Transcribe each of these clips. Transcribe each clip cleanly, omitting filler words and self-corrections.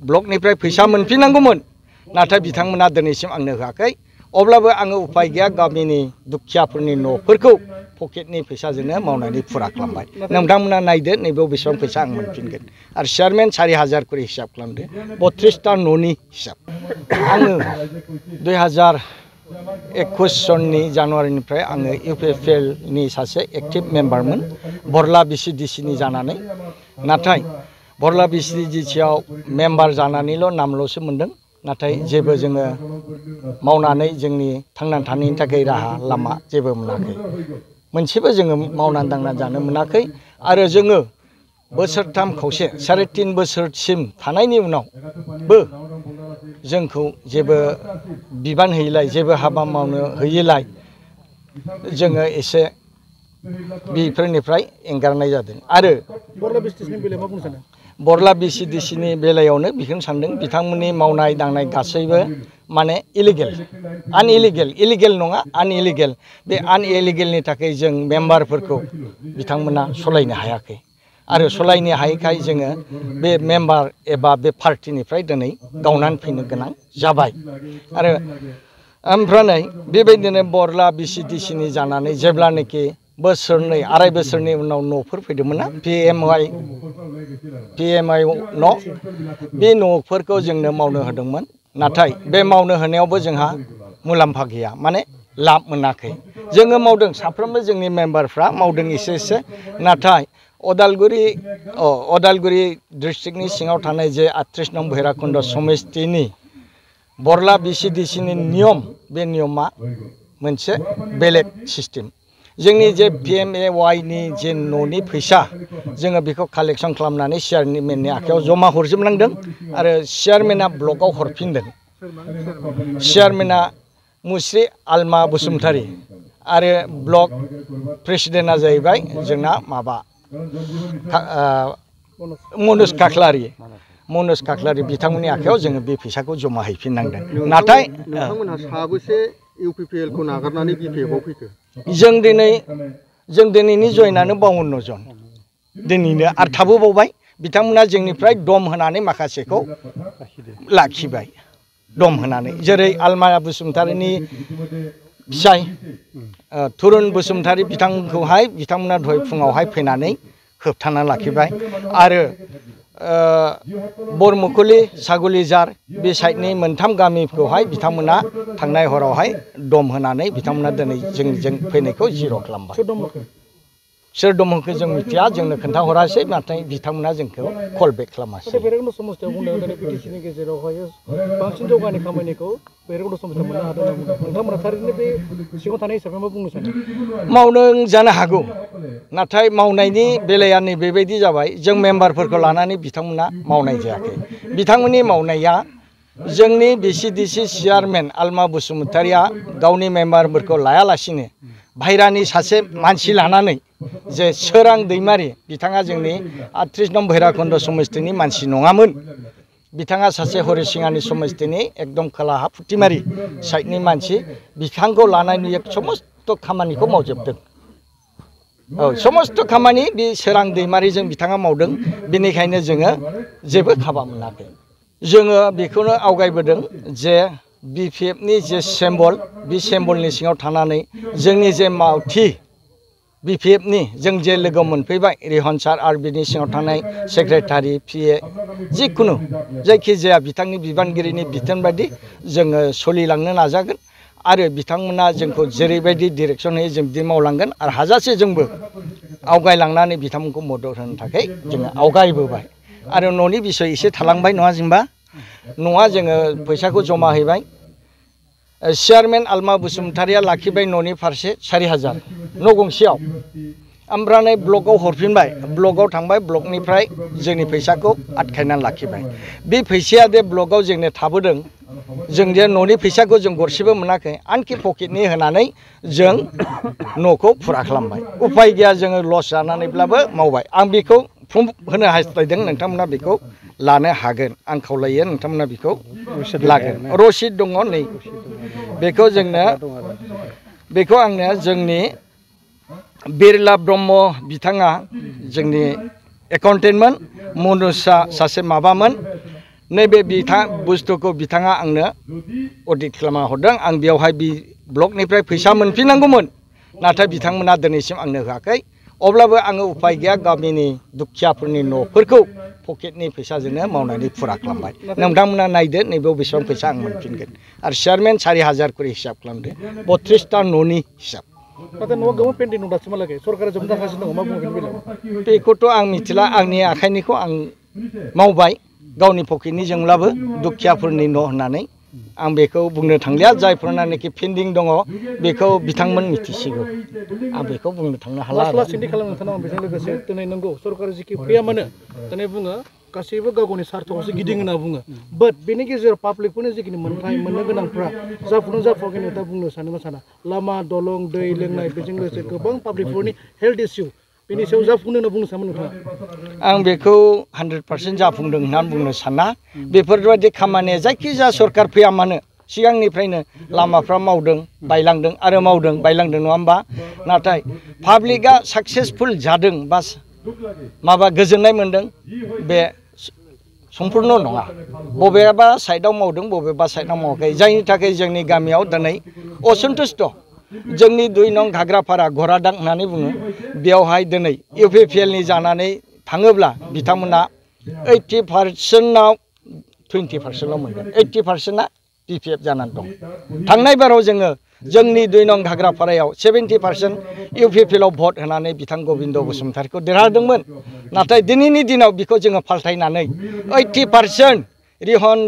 ब्लकनिफ्राय फैसा मोनफिननांगौमोन नाथाय बिथांमोना दिनैसिम आंनो होआखै अब्लाबो आङो उपाय गैया गामिनि दुखियाफोरनि न'फोरखौ पकेटनि फैसाजोंनो मावनानै फुरा खालामबाय नोंथांमोना नायदो नैबेयाव बेसेबां फैसा आं मोनफिनगोन आरो चेयारमेन 4000 करि हिसाब खालामदो 32टा न'नि हिसाब आङो 2021 सननि जानुवारिनिफ्राय आङो इउपिपिएल नि सासे एक्टिभ मेम्बारमोन बरला बिसिडिसि नि जानानै नाथाय बरला बिसिडिसि आव मेम्बार जानानैल' नामल'सो मोनदों नाथाय जेबो जोङो मावनानै जोंनि थांना थानायनि थाखाय राहा लामा जेबो मोनाखै मोनसेबो जोङो मावनानै दांनानै जानो मोनाखै आरो जोङो बोसोरथाम खावसे 3.5 बोसोरसिम थानायनि उनावबो जोंखौ जेबो बिबान होयैलाय जेबो हाबा मावनो होयैलाय जोङो एसे बेफोरनिफ्राय एंगारनाय जादों आरो बरला बिसिडिसि नि बेलायावनो बेखौनो सानदों बिथांमोननि मावनाय दांनाय गासैबो माने इलिगेल नङा आनइलिगेल बे आनइलिगेलनि थाखाय जों मेम्बारफोरखौ बिथांमोना सलायनो हायाखै आरो सलायनो हायैखाय जोङो बे मेम्बार एबा बे पार्टिनिफ्राय दिनै गावनानै फैनो गोनां जाबाय आरो ओमफ्राय बेबायदिनो बरला बिसिडिसि नि जानानै जेब्लानाखि बोसोरनै आराय बोसोरनि उनाव न'फोर फैदोंमोन ना पिएमआइ न' बे न'फोरखौ जोंनो मावनो होदोंमोन नाथाय बे मावनो होनायावबो जोंहा मुलाम्फा गैया माने लाब मोनाखै जोङो मावदों साफ्रोमबो जोंनि मेम्बारफ्रा मावदों एसे नाथाय अदालगुरि डिस्ट्रिक्टनि सिङाव थानाय जे 38 नं भैराकुन्द समिस्थिनि बरला बिसिडिसि नि नियम बे नियमा मोनसे बेलेग सिस्टेम जोंनि जे पिएमएवाइ नि जे न'नि फैसा जोङो बेखौ कालेक्सन खालामनानै चेयारमेननि आखायाव जमा हरजोबनांदों आरो चेयारमेना ब्लकआव हरफिनदों चेयारमेना मुस्रि आलमा बसुमतारी आरो ब्लक प्रेसिडेन्टआ जाहैबाय जोंना माबा मनज काख्लारि बिथांमोननि आखायाव जोङो बे फैसाखौ जमा हैफिननांदों नाथाय नोंथांमोनहा साबेसे इउपिपिएल खौ नागारनानै बिपिएफआव फैखो जों दिनैनि जयनानो 52 जन दिनैनो आरो थाबोबावबाय बिथांमोना जोंनिफ्राय दम होनानै माखासेखौ लाखिबाय दम होनानै जेरै आलमाया बसुमतारीनि फिसाय तुरुन बसुमतारी बिथांमोना दहाय फुङावहाय फैनानै होबथाना लाखिबाय आरो बरमुखुलि सागुलिजार बे साइडनि मोनथाम गामिखौहाय बिथांमोना थांनाय हरावहाय दम होनानै बिथांमोना दिनै जोंजों फैनायखौ जिर' खालामबाय सोर दम होखो जों मिथिया जोंनो खोन्थाहरासै नाथाय बिथांमोना जोंखौ कल बेक खालामासै भैरबकुन्द समस्थियाव बुंदों दिनै बिटिसिनि गेजेरावहाय बांसिन जौगानाय खामानिखौ भैरबकुन्द समस्थियाव मोननो हादों होनना बुंदों नोंथांमोना थारैनो बे सिङाव थानाय हिसाबै मा बुंनो सानो मावदों जानो हागौ नाथाय मावनायनि बेलाया नैबेबायदि जाबाय जों मेम्बारफोरखौ लानानै बिथांमोना मावनाय जायाखै बिथांमोननि मावनाया जोंनि बिसिडिसि चेयारमेन आलमा बसुमतारीया गावनि मेम्बारफोरखौ लायालासिनो बाहेरानि सासे मानसि लानानै जे सोरां दैमारि बिथाङा जोंनि 38 नं भैराकुन्द समस्थिनि मानसि नङामोन बिथाङा सासे हरिसिङानि समस्थिनि एकदम खोलाहा फुथिमारि साइडनि मानसि बिथांखौ लानानै समस्त खामानिखौ मावजोबदों समस्त खामानि बे सोरां दैमारिजों बिथाङा मावदों बेनिखायनो जोङो जेबो खाबा मोनाखै जोङो बेखौनो आवगायबोदों जे बिपिएफनि जे सिम्बल बे सिम्बलनि सिङाव थानानै जोंनि जे मावथि बिपिएफनि जों जे लोगो मोनफैबाय रिहन सार आरो बिनि सिङाव थानाय सेक्रेटारि पिए जिखुनु जायखिजाया बिथांनि बिबानगिरिनि बिथोन बायदि जोङो सोलिलांनो नाजागोन आरो बिथांमोना जोंखौ जेरैबायदि डिरेक्सन होयो जों बिदि मावलांगोन आरो हाजासे जोंबो आवगायलांनानै बिथांमोनखौ मदद होनो थाखाय जोङो आवगायबोबाय आरो न'नि बिसय एसे थालांबाय नङा जेनेबा न'आ जोङो फैसाखौ जमा हैबाय चेयारमेन आलमा बसुमतारीया लाखिबाय न'नि फारसे 4000 न' गंसेयाव ओमफ्राय ब्लकआव हरफिनबाय ब्लकआव थांबाय ब्लकनिफ्राय जोंनि फैसाखौ आटखायनानै लाखिबाय बे फैसाया दे ब्लकआव जोंनो थाबोदों जों जे न'नि फैसाखौ जों गरसेबो मोनाखै आनखि पकेटनि होनानै जों न'खौ फुरा खालामबाय उपाय गैया जोङो लस जानानैब्लाबो मावबाय आं बेखौ प्रुफ होनो हास्थायदों नोंथांमोना बेखौ लानो हागोन आं खावलायो नोंथांमोना बेखौ लागोन रसिद दङ नै बेखौ आंनो जोंनि बिरला ब्रह्म बिथाङा जोंनि एकाउन्टेन्टमोन मनजा सासे माबामोन नैबे बुस्थुखौ बिथाङा आंनो अडिट खालामना हरदों आं बेवहाय बि ब्लकनिफ्राय फैसा मोनफिननांगौमोन नाथाय बिथांमोना दिनैसिम आंनो होआखै अब्लाबो आङो उपाय गैया गामिनि दुखियाफोरनि न'फोरखौ पकेटनि फैसाजोंनो मावनानै फुरा खालामबाय नोंथांमोना नायदो नैबेयाव बेसेबां फैसा आं मोनफिनगोन आरो चेयारमेन 4000 करि हिसाब खालामदो 32टा न'नि हिसाब नाथाय न'आ गोबां पेन्डिं दं दासिमहालागै सरकारा जोबनो थाखासिनो दङ मा बुङो बेनि बेलायाव बेखौथ' आं मिथिला आंनि आखाइनिखौ आं मावबाय गावनि पकेटनिजोंब्लाबो दुखियाफोरनि न' होननानै आं बेखौ बुंनो थांलिया जायफोरनाखि पेन्डिं दङ बेखौ बिथांमोन मिथिसिगौ आं बेखौ बुंनो थांनो हाला लासै खालामनो थानांगौ बेजों लोगोसे दिनै नंगौ सरकारा जिखि फैया मानो दिनै बुङो गासैबो गाव गावनि सार्थआवसो गिदिं होनना बुङो बाट बेनि गेजेराव पाब्लिकफोरनि जिखिनि मोनथाय मोननो गोनांफ्रा जाफुङाखै दा बुंनो सानोना साना लामा दलं दै लोंनाय बेजों लोगोसे गोबां पाब्लिकफोरनि हेल्थ इस्यु बेनि सायाव जाफुंदों होनना बुंनो सानो नोंथाङा आं बेखौ 100% जाफुंदों होननानै बुंनो साना बेफोरबायदि खामानिया जायखिजाया सरकार फैया मानो सिगांनिफ्रायनो लामाफ्रा मावदों बायलांदों आरो मावदों बायलांदों नङा होमबा नाथाय पाब्लिकआ साक्सेसफुल जादों बा माबा गोजोननाय मोनदों बे सम्पूर्ण नङा बबेबा साइडआव मावदों बबेबा साइडआव मावाखै जायनि थाखाय जोंनि गामियाव दिनै असन्तुष्ट जोंनि 2 नं घाग्रापारा घरादां होननानै बुङो बेवहाय दिनै UPPL नि जानानै थाङोब्ला बिथांमोना 80%आव 20%ल' मोनगोन 80%आ PPF जानानै दं थांनाय बाराव जोङो जोंनि 2 नं घाग्रापारायाव 70% UPPL आव भट होनानै बिथां गबिन्द बसुमतारीखौ देरहादोंमोन नाथाय दिनैनि दिनाव बिखौ जोङो फाल्थायनानै 80% रिहन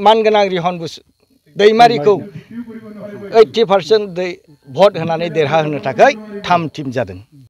मानगोनां रिहन दैमारिखौ 80% भट होनानै देरहाहोनो थाखाय थाम थिम जादों।